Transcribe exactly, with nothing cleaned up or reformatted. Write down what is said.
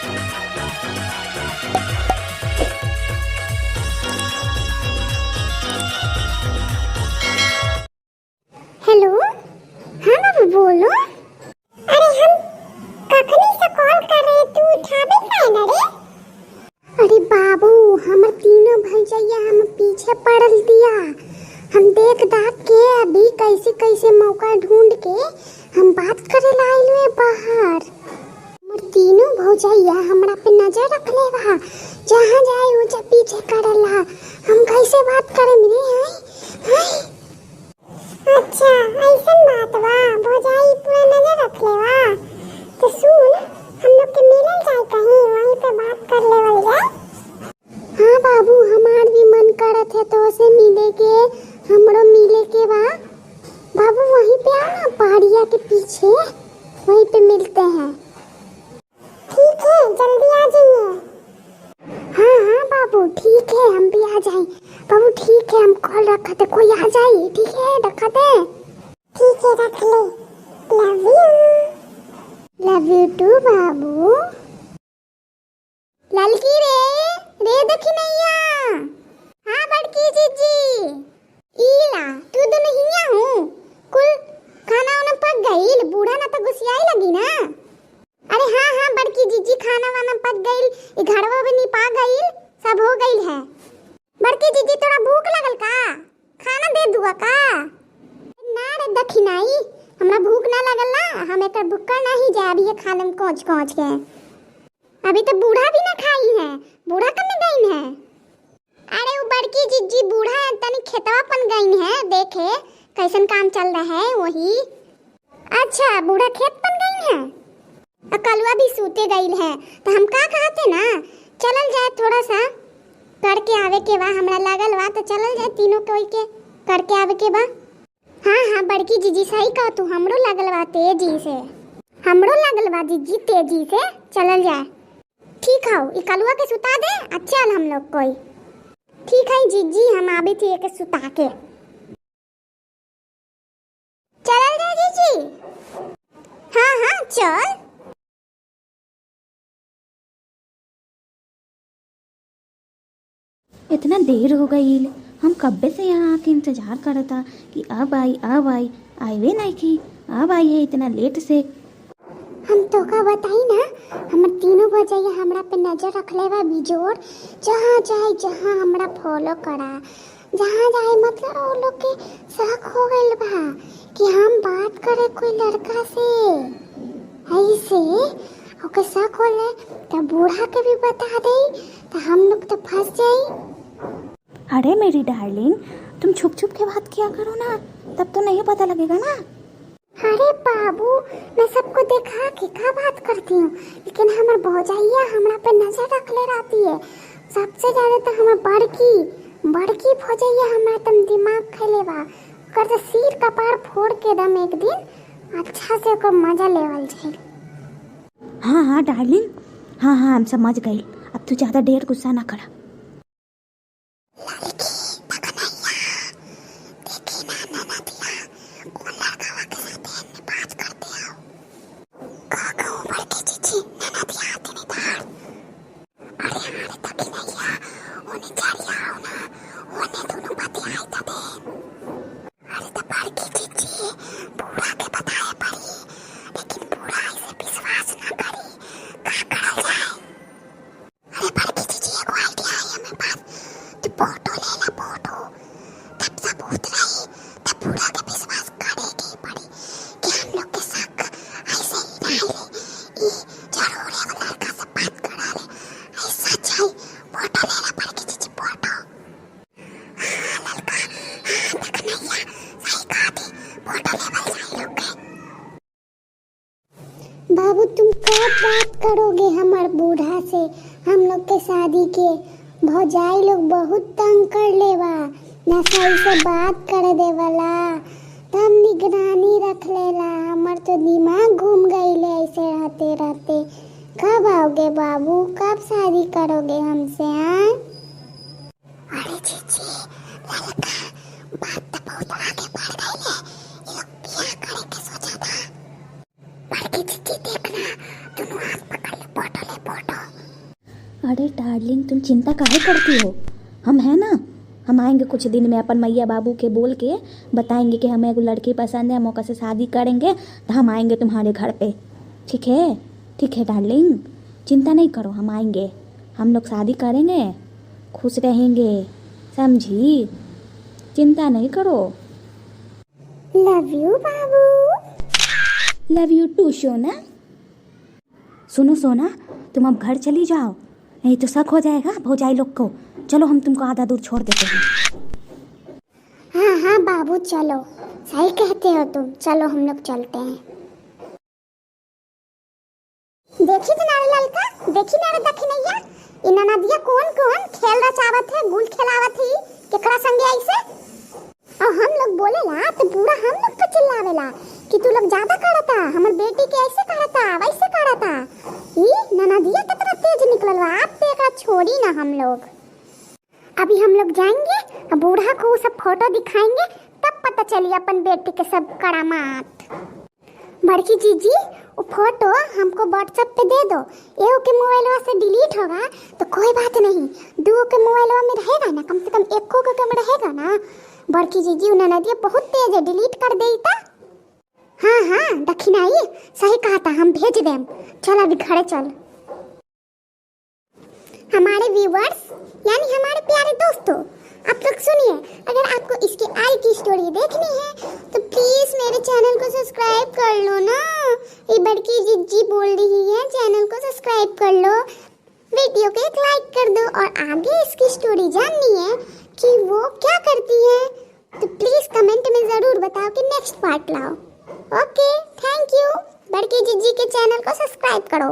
हेलो, हाँ बाबू, बोलो। अरे, हम कखनी से कॉल कर रहे, तू उठावे काहे ना रे? अरे बाबू, हमर तीनों भौजैया हम पीछे पड़ल दिया। हम देख दाख के अभी कैसे कैसे मौका ढूंढ के हम बात करे ला आइल हुए बाहर। हमर तीनों भौजैया हमरा पे नजर रखले बा, जहाँ जाए वो जब पीछे करला। हम कैसे बात करे मेरे हैं, हैं? अच्छा, ऐसन बात बा, भौजाई पूरा नजर रखले बा। तो सुन, हम लोग के मिलल जाए कहीं, वहीं पे बात कर लेवल जाए। हाँ बाबू, हमार भी मन करत है तोसे मिले के, हमरो मिले के बा। बाबू, वहीं पे आओ ना, पहाड़िया के पीछे, वहीं पे मिलते हैं। ठीक है, जल्दी आ जाइए। हाँ, हाँ बाबू, ठीक है, हम भी आ जाए। बाबू, ठीक है, हम कॉल रखत है, कोई आ जाए, ठीक है, रखत है। ठीक है, रख ले। Love you। Love you too बाबू। ललकी रे, रे दखिनैया। हाँ बड़की जीजी। ई ला, तू दुनो हियाँ हूँ। कुल खाना उना पक गइल, बूढ़ा ना तो गुस्सियाई लगी ना। अरे हाँ, हाँ बड़की जीजी, खाना वाना पक गइल, ई घरवा भी निपा गइल, सब हो गइल है। बड़की जीजी, तोरा भूख लगल का? खाना दे दुआ का? ना रे दखिनाई, हमरा भूख ना लगल ना, हम एकर भुक्कड़ नाही जाए, अभी ये खा लेम कोंच कोंच के। अभी तो बूढ़ा भी ना खाई है, बूढ़ा कने गइन है? अरे उ बड़की जिज्जी बूढ़ा तनी खेतवा पन गइन है, देखे कैसन काम चल रहा है वही। अच्छा, बूढ़ा खेत पन गइन है? अ कलुआ भी सूते गइल है, तो हम का कहते ना, चलल जाए थोड़ा सा करके आवे के बा, हमरा लागल बा, तो चलल जाए तीनों कोई के करके आवे के बा। हाँ, हाँ, बड़की जीजी, सही कहा तू, हमरो लागल बा तेजी से। हमरो लागल बा जीजी तेजी से, चलल जाए। ठीक हौ, ई कलुआ के सुता दे, आ चल हम लोग कोई। ठीक है जीजी, हम आवे थी एके सुता के। चलल जाए जीजी। हाँ, हाँ, चल। इतना देर हो गईल, हम कब्बे से यहाँ आके इंतजार करता कि अब आई, अब आई, आइबे नहीं की, अब आई है इतना लेट से। हम तोका बताई ना, हमर तीनों भौजैया हमरा पे नजर रखले बा बिजोर, जहाँ जाए जहाँ हमरा follow करा, जहाँ जाए, मतलब, वो लोग के शक हो गइल बा कि हम बात करे कोई लड़का से। ऐसे ओके शक होले, तो बूढ़ा के भी बता दे, तो हम लोग तो फंस जाई। अरे मेरी डार्लिंग, तुम छुप छुप के बात किया करो ना, तब तो नहीं पता लगेगा ना। अरे बाबू, मैं सबको देखा के का बात करती हूँ, लेकिन हमर भौजैया हमरा पे नजर रखले रहती है। सबसे ज्यादा तो हमर बड़की, बड़की भौजैया हमरा एकदम दिमाग खैले बा। ओकर तो सिर कपार फोड़ के दम एक दिन अच्छा से ओकर मजा लेवल जाए। हाँ, हाँ डार्लिंग, हाँ, हाँ, हम समझ गए। अब तू ज्यादा ढेर गुस्सा ना करा। लड़की, देखो नैया, देखी ना ननदिया, कौन लड़कावा के साथे एन्ने बात करते हो? का कहूँ बड़की जीजी, ननदिया आती नहीं बाहर। अरे हाँ रे, देखी नैया, ओने चढ़िया आओ ना, ओने दोनों बतियाई तबे। अरे तो बड़की जीजी, बूढ़ा के बताए पड़ी, लेकिन बूढ़ा ऐसे विश्वास ना करी, का करल जाए? अरे बड़की जीजी, एगो idea है हमें पास। तू फोटो ले ला, फोटो। तब सबूत रही, तब बूढ़ा के विश्वास करे के पड़ी कि हम लोग के शक ऐसे ही ना रहे। ई जरूर एगो लड़का से बात करा ले। ऐसा सच है, फोटो ले ला बड़की जीजी, फोटो। हाँ ललका, हाँ देख नैया, सही कहा थी, फोटो लेवल जाए लोग के। बाबू, तुम कब बात करोगे हमार बूढ़ा से हम लोग के शादी के? भौजाई लोग बहुत तंग कर ले बा, ना सही से बात कर देवला, तब निगरानी रख लेला। हमार तो दिमाग घूम गईले ऐसे रहते रहते। कब आओगे बाबू, कब शादी करोगे हमसे, हाँ? अरे जीजी, ललका, बात तो बहुत आगे बढ़ गईले, ये लोग बियाह करे के सोचा था। बड़की जीजी देखना, दोनों हाथ पकड़ ले, फोटो ले, फोटो। अरे डार्लिंग, तुम चिंता काहे करती हो? हम हैं ना, हम आएंगे कुछ दिन में, अपन मैया बाबू के बोल के बताएंगे कि हमें एगो लड़की पसंद है, हम ओकर से शादी करेंगे, तो हम आएंगे तुम्हारे घर पे। ठीक है, ठीक है डार्लिंग, चिंता नहीं करो, हम आएंगे, हम लोग शादी करेंगे, खुश रहेंगे, समझी? चिंता नहीं करो। Love you बाबू। Love you too सोना। सुनो सोना, तुम अब घर चली जाओ, नहीं तो शक हो जाएगा भौजाई लोग को। चलो, हम तुमको आधा दूर छोड़ देते हैं। हाँ हाँ बाबू, चलो, सही कहते हो तुम, चलो हम लोग चलते हैं। देखी तो नारे ललका, देखी नारे दखिनैया, ई ननदिया कौन कौन खेल रचावत है, गुल खेलावत है, केकरा संगे ऐसे? और हम लोग बोलेला तो बूढ़ा हम लोग पे चिल्लावेला कि तू लोग ज्यादा करता, हमर बेटी के ऐसे करता, वैसे करता। ई ननदिया कितना तेज निकलल बा, आप तो एकरा छोड़ी ना हम लोग। अभी हम लोग जाएंगे और बूढ़ा को वो सब फोटो दिखाएंगे, तब पता चली अपन बेटी के सब करामात। बड़की जीजी, वो फोटो हमको WhatsApp पे दे दो। एगो के मोबाइलवा से डिलीट होगा तो कोई बात नहीं, दुओ के मोबाइलवा में रहेगा ना, कम से कम एको के कम रहेगा ना। बड़की जीजी, उ ननदिया बहुत तेज है, डिलीट कर देई ता। हाँ हाँ दखिनाई, सही कहा था, हम भेज देम। चल अभी घरे चल। हमारे व्यूअर्स यानी हमारे प्यारे दोस्तों, आप लोग सुनिए, अगर आपको इसके आगे की स्टोरी देखनी है तो प्लीज मेरे चैनल को सब्सक्राइब कर लो ना। ये बड़की जीजी बोल रही है, चैनल को सब्सक्राइब कर लो, वीडियो को एक लाइक कर दो और आगे इसकी स्टोरी जाननी है कि वो क्या करती है तो प्लीज कमेंट में जरूर बताओ कि नेक्स्ट पार्ट लाओ। ओके, थैंक यू। बड़की जीजी के चैनल को सब्सक्राइब करो।